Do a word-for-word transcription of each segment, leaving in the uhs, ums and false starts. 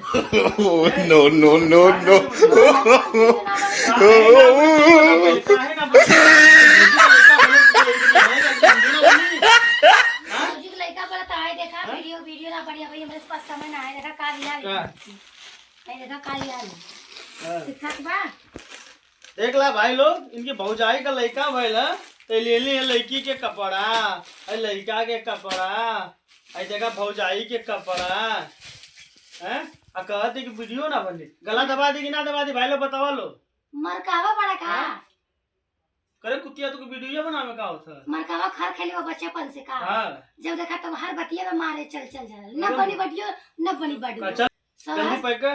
Oh, no, no, no, no। काहे ना बोले? काहे ना बोले? हाँ? भौजी के लइका बोला तो आए देखा, हाँ? वीडियो, वीडियो ना बढ़िया भाई, हमरे पास समय ना आए, देखा का लिया है। का? आए देखा का लिया है। हाँ। ठीक ठाक बा? देख ला भाई लोग, इनके भौजाई का लइका भइल है, तो ले ली है लइकी के कपड़ा, अरे लइका के कपड़ा, अरे देखा भौजाई के कपड़ा, हैं? आ कहत है कि वीडियो ना बनी, गला दबा दी कि ना दबा दी भाई लोग, बतावा लो। मरकावा बड़ा का? हाँ? करे कुतिया, तुके वीडियो बनावे का होता है? मरकावा खर खेले वो बच्चेपन से का? हाँ। जब देखा तब हर बतिया में मारे चल चल जाला। न बनी वीडियो, न बनी वीडियो। अच्छा, जल्दी पैक कर।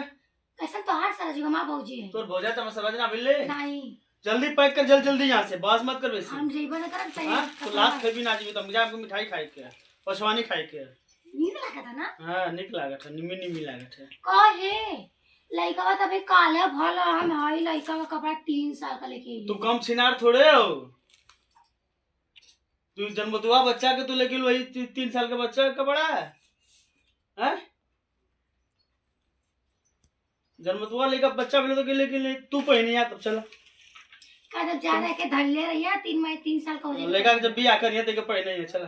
कैसन तोहार सरजू हमार भौजी है? तोर भौजा तो मैं समझ ना मिले। नहीं। जल्दी पैक कर, जल्द जल्दी यहाँ से, बस मत कर बेसी। हम जइबे ना करब, चाहे हाँ? तो लात खइबी ना जीबी, तो हम जाए हमको मिठाई खाए के, पछवानी खाए के। नीक लागत है ना? हाँ, नीक लागत है, निम्मी निम्मी लागत है। काहे? लइकवा तो अभी काले भल हम हई, लइका का कपड़ा तीन साल का लेके अइली। तू कम छिनार थोड़े हो। तू जनमतुआ बच्चा के तू लेके वही ती-, तीन साल के बच्चा का कपड़ा है? हैं? जनमतुआ लइका बच्चा भेले तो के लेके ले, तू पहनी आ तब चला। का जब ज्यादा के धरले रहिया, तीन महीने, तीन साल का हो जाए। लइका के जब बियाह करिया, तेके पहने ही है, चला।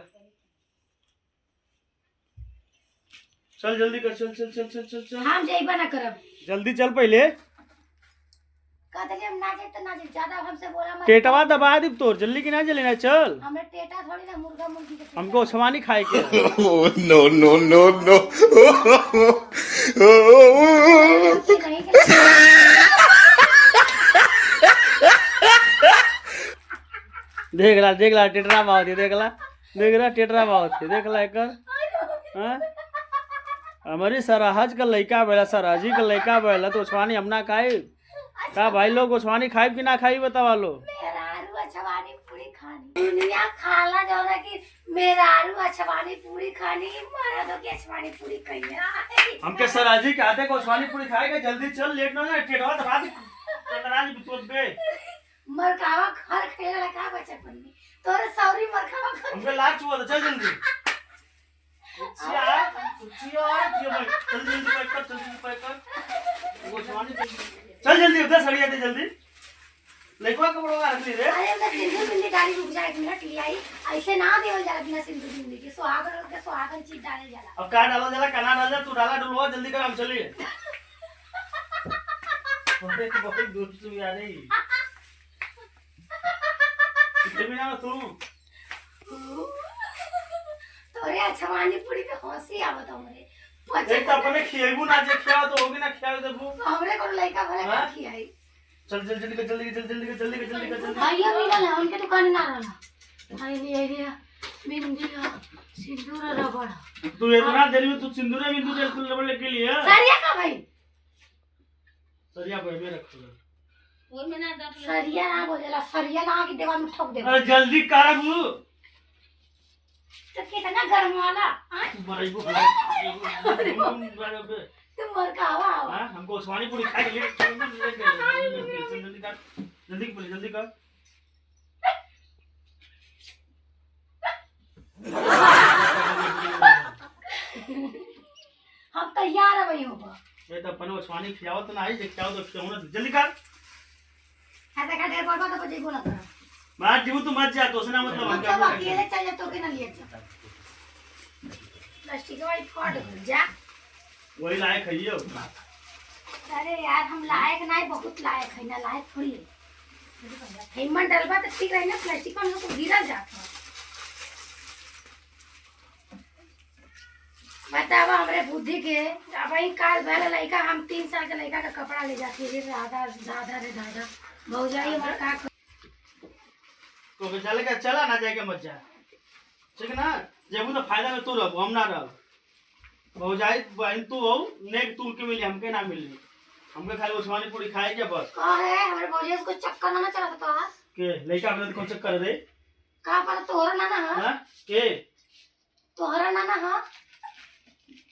चल जल्दी कर, चल, चल, चल, चल, चल, चल। हम जइबा ना करब। जल्दी चल पहले। कहते कि हम ना जाए तो ना जाए, ज्यादा हमसे बोला मत। टेटवा दबा दी तोर, जल्दी कि ना जल्दी ना चल। हमरे टेटा थोड़ी ना मुर्गा मुर्गी के टेटा। हमको ओछवानी खाए के। Oh, no, no, no, no। नहीं के देख ला, देख ला, टेटरा बावत है, देख ला, देख ला, टेटरा बावत है, देख ला एकर। हाँ? हमारी सरहज का लइका बेला, सरहजी का लइका बेला, तो ओछवानी हम ना खाई। का भाई लोग, ओछवानी खाई कि ना खाई, बतावा लो। मेहरारू अछवानी पूरी खानी। दुनिया खाला जौना कि मेहरारू अछवानी पूरी खानी, मरदों की अछवानी पूरी कहिया। हमके सरहजी के हाथे को ओछवानी पूरी खाए के, जल्दी चल, लेट ना हो जाए, टेटवा दबा दे, चंद्राज बितोत बे। मरकावा खर खेले लगा बचपन में। तोरे सौरी मरकावा खर हमके लाग चुआ था, चल जल्दी। चिया, चिया, ये भाई, चल जल्दी पैक कर, चल जल्दी पैक कर। वो सामान जल्दी, चल जल्दी, उधर सड़िया दे जल्दी। लइकवा कपड़वा रख ली रे। अरे, उधर सिंदूर बिंदी डाली, रुक जा, एक मिनट ले आई। ऐसे ना देवल जाला बिना सिंदूर बिंदी के। सुहागन के सुहागन चीज डाले जाला। अब का डाला जाला, का ना डाला जाला, तू डाला डुलवा, जल्दी कर, हम चली। बहुत, बहुत दूर से आ रही। कितने भी ना तू। तोरे अछवानी पूरी पे हंसी आवत हमरे। पचे एक तो अपने खियाबू ना, जे खियाओ तो होगी ना, खियाओ देबू। हमरे कोनो लइका भले हाँ? का खियाई। चल, चल, जल्दी कर, जल्दी कर, जल्दी कर, जल्दी कर, जल्दी कर, जल्दी कर। भैया मिलल है, उनके दुकान ना रहला। आई रे, आई रे, बिंदिया, सिंदूर, रबड़। तू इतना देर में तू सिंदूर, बिंदू, तेल, रबड़ लेके लिए। सरिया का भाई? सरिया भाई में रख ले। ओय में ना डाल। सरिया ना बोलेला, सरिया ना आके देवा में ठोक देवा। अरे जल्दी कर अब। तो कितना गरम वाला, हाँ? तू बड़ाई को बड़ाई को। तू मर का हवा, हवा। हाँ, हमको उस्मानी पूरी खाई के लिए। जल्दी कर, जल्दी कर, जल्दी कर। हम तैयार है भाई, ऊपर। ये तो अपन उस्मानी खियावत ना है, जे खियावत तो खियावत ना, जल्दी कर। हाँ, देखा, ढेर बोलबा तो कुछ ही बोला था। मार जीवू, तू मत जा, तो से ना मतलब हम मतलब क्या अकेले चल जा, तो के ना लिए चल। प्लास्टिक वाली फट गई, जा। वही लायक है ये। अरे यार, हम लायक ना है, बहुत लायक है ना, लायक थोड़ी है। हेमन डलबा तो ठीक रही ना, प्लास्टिक में हम लोग को गिरा जाता है। बतावा हमरे बुद्धि के, अब ही काल भर लइका, हम तीन साल के लइका का कपड़ा ले जाती है, रे दादा, दादा रे दादा, भौजाई हमार का कर- तो के चले के चला ना, जाए के मत जा, ठीक ना? जेबू तो फायदा में तू रहबू, हम ना रहब। भौजाई बहन तू हो, नेक तू के मिली, हमके ना मिली। हमके खाली उस्मानी पूरी खाए के बस। का है, हमरे भौजाई से कोई चक्कर ना, ना चला सकता है? के लइका अपने को चक्कर दे? का पर तोहरा ना ना है? हाँ? के? तोहरा ना ना ह?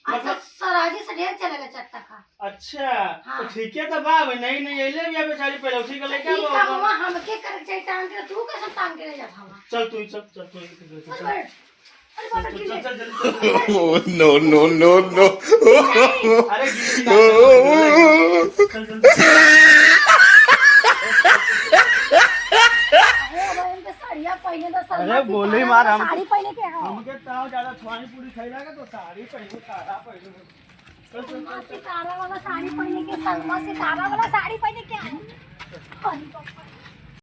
अच्छा, मतलब सराजी से ढेर चलेला चट्टा का। अच्छा, हाँ। तो ठीक है, तो बा भाई, नहीं, नहीं, अइले भी बेचारी पहले उठी के तो लेके ई आओ, काम हुआ हमके करे के चाहिए, टांग के, तू कैसे टांग के ले जात हवा? चल तू ही चल, चल तू ही चल, चल, चल। चल। चल, चल, चल, जल्दी, चल, चल। Oh, no, no, no, no। अरे, गिर, गिर, गिर। चल, चल, चल। अरे, अब इनके साड़िया पहने तो सलमा अरे, गोली सितारा मार वाला हम। साड़ी पहने के है। हमके ताव ज्यादा छुआई पूरी खाई लागे तो साड़ी पहने, तारा पहने। चल, चल, चल, सलमा चल। सितारा वाला साड़ी पहने के, सलमा सितारा वाला साड़ी पहने के है। अरे बाप रे।